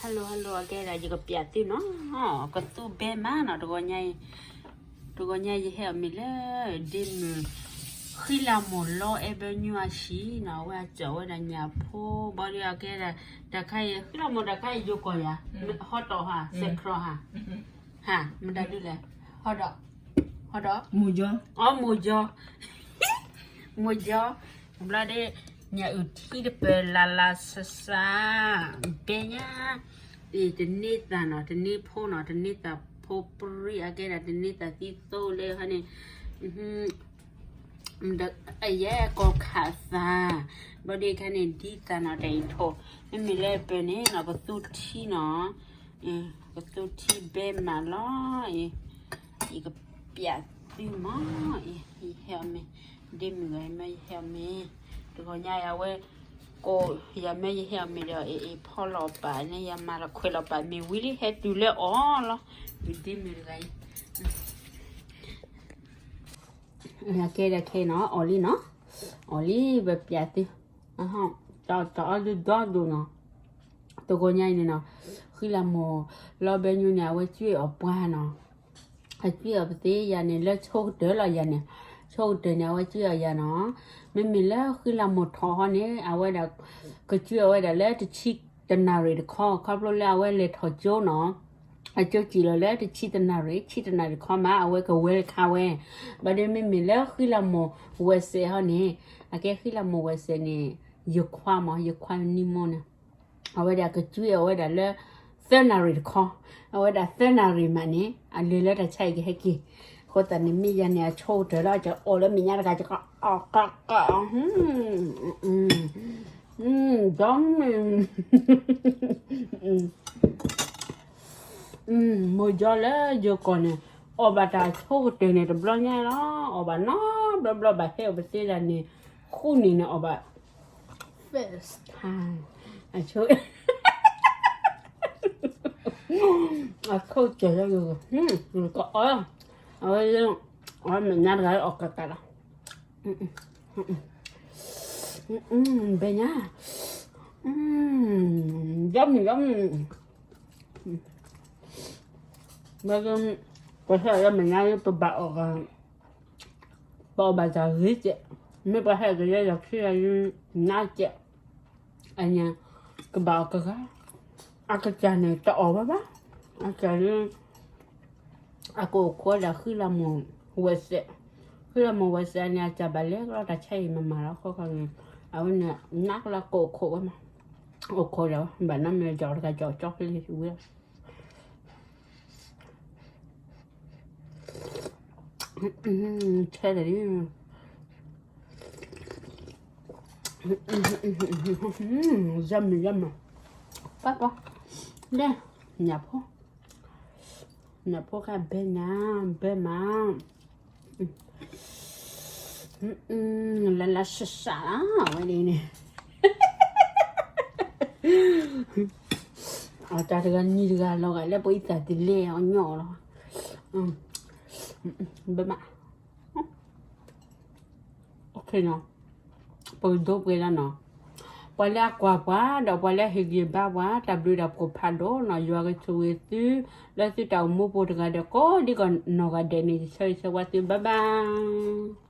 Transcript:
Hello hello အကဲဒၣ် ယကပျးသုနီၤ, ကသူဘဲမးနီၤ, တဂီၤညါအံၤ, တဂီၤညါယဟဲအီၣ်မ့ၤလၢ ဒ့မုၢ် ဃံလၤမိၢ်လီအဲၣ်ဘၢညူအဟံၣ်နီၤ, အဝဲအကၠီဝဲဒၣ်ညၣ်ဖိ ဘၣ်ဒီးအကဲဒၣ် တၢ်ခါအံၤ ဃံလၤမိၢ်တၢ်ခါအံၤယိၤကီၢ်ယၤ, ဟီတီၢ်ဟါ စဲးခြီၤဟါ, ဟါ မတၤဒုလဲၣ်, ဟီဒီး, ဟီဒီး, မိၢ်ကၠီ, အမိၢ်ကၠီ မိၢ်ကၠီ, ဘျီဒီး ညၣ်အုၣ်ထံတပၢၢ်လၢ်လၢ်ဆးဆး, ဘဲညါ, အံၤတန့ၢ်သးနီၤ, တန့ၢ်ဖိနီၤ, တန့ၢ်သးဖိပြံအကဲဒၣ် တန့ၢ်သးသံသိလၢဟီန့ၣ်, အယဲၢ်ကီၢ်ခးသး, ဘျီဒီးခါန့ၣ် ဒ်သးနီၤ တၢ်အံၤထိၣ်, မ့မ့ၢ်လၢပၢၢ်န့ၣ်နီၤ ကသူထံနီၤ, ကသူထံဘဲမးလီၤ, ယကပျးသုမး, ယဟဲအီၣ်မ့ၤ, ဒ့မုၢ်ဂၤမ့ၢ်ယဟဲအီၣ်မ့ၤ, တဂီၤညါယဝဲ, ကိးယၤမ့ၢ်ယဟဲအီၣ်မ့ၤဒီး အ့ၣ်အ့ၣ်ဖီလီၤပာ် န့ၣ် ယမၤလီၤခွဲးလီၤပာ်မ့ၤဝံၤလံ ဟဲတုၤလၢအီၤလီၤ, ယဒ့မုၢ်တဂၤအံၤ ကဲဒၣ်ခဲနီၤ အီၣ်လံနီၤ, အီၣ်လံ ပပျးသု, တအီၣ်ဒုဒီဒိၣ်နီၤ, တဂီၤညါအံၤန့ၣ်နီၤ, ဃံလၤမိၢ်လီဘဲညူန့ၣ် အဝဲကွံာ်အီၣ်ပှၤနီၤ, အကွံာ်အီၣ်ပသ့ယၤန့ၣ် လၢဆိကတၢၢ်လီၤယၤန့ၣ်, ဆိကတၢၢ်န့ၣ် အဝဲကွံာ်အီၣ်ယၤနီၤ, မ့မ့ၢ်လၢဃံလၤမိၢ်ထီၣ်ဟီန့ၣ် အဝဲဒၣ် ကကွံာ်အီၣ်ဝဲဒၣ်လၢတဆံတနၣ်ရံၣ်တခီ, ခီဖျိလၢအဝဲလဲၤထီၣ်ကၠိနီၤ, အကၠိစံၣ်လီၤလၢတဆံတနၣ်ရံၣ်, ဆံတနၣ်ရံၣ်တခီမး အဝဲကဝဲၤတခါဝဲ, ဘၣ်ဒီးမ့မ့ၢ်လၢဃံလၤမိၢ်ဝဲစဲးဟီန့ၣ်, အကဲဃံလၤမိၢ်ဝဲစဲးန့ၣ်, ယခွါမး ယခွါနံမိၢ်န့ၣ် အဝဲဒၣ်ကကွံာ်အီၣ်ဝဲဒၣ်လၢ သၢနၣ်ရံၣ်တခီ, အဝဲဒၣ်သၢနၣ်ရံၣ်မးန့ၣ် အလဲၤလၢတၢ်ဆါအံၤကဟဲက့ၤ, အဃိသတးန့ၣ် မ့ၢ်ယၤန့ၣ် အဆိကတၢၢ်လီၤ ကအီၣ်လၢမဲာ်ညါတဂၤ ကကအီၣ်ကကီၣ်, ဒီမ့ၢ် မိၢ်ကၠီလၢယိၤကီၢ်န့ၣ်, အီၣ်ဘၣ်တၢ်ဆိကတၢၢ်န့ၣ် တဘျီညါလီၤ, အီၣ်ဘၣ်နီတဘျီဘျီဘၣ် ဟဲအီၣ်ပသ့ဒၣ်န့ၣ်, ဃုနံၣ်န့ၣ်အီၣ်ဘၣ်, first time, အဆိကတၢၢ်လၢယိၤကီၢ်, ကအီၣ်, အဝဲ, အဝဲမဲာ်ညါတဂၤလၢအီၣ်ကကးလီၤ, ဘဲညါ, yummy yummy, ပဟဲလၢမဲာ်ညါလၢပဘၣ်အီၣ်, ပအီၣ်ဘၣ်တၢ်ဂ့ၤကဲး, မ့ၢ်ပှၤဟဲကယဲၢ်လီၤခံဂၤလၢနါကဲး, အန့ၣ်, ကဘၣ်အီၣ်ကဂၤ, အကစၢ်န့ၣ်တအီၣ်ဝဲဘၣ်, အကစၢ်လၢ အကအိၣ်ခိးဒၣ်ဃံလၤမိၢ်ဝဲစဲး, ဃံလၤမိၢ်ဝဲစဲးန့ၣ် အကစၢ်ဘၣ်လဲၤကလီတၢ်ဆါအံၤမၤမၤလီၤ ခီခီန့ၣ်, အဝဲန့ၣ် နးကလီကအိၣ်ခိးဝဲမး, အိၣ်ခိးဒီး ဘၣ်နီၢ်မ့ၢ်ကီးတဂၤကီးကၠီကလ့ဝဲ, ထဲတၢ်ဒ် yummy yummy, ပၢ်ပၢ်, လဲၣ်, ညၣ်ဖိ, ညၣ်ဖိခါဘဲနၤ, ဘဲမး, လၢလၢဆးဆးလီၤ အဝဲန့ၣ်န့ၣ်, အတၢ်တဂၤနံၤတဂၤလီၤဂာ်လၢပှၤအံသၣ်တလဲအီၤညီလီၤ, ဘဲမး နီၤ, ပကဒိပှဲၤလီၤနီၤ, ပှၤလၢအကွၢ်ပှၤ ဒီးပှၤလၢအဟ့ၣ်ဂံၢ်ဘါပှၤ တၢ်ဘျုးတၢ်ဖှိၣ်ဖးဒိၣ်နီၤ, ယွၤကဆိၣ်ဂ့ၤသု လၢသုတၢ်အိၣ်မူပူၤတဂၤဒီး ကိးဒံကနီၢ်ဂၤဒဲးန့ၣ် ယဆၢဂ့ၤဆၢဝါသု bye bye.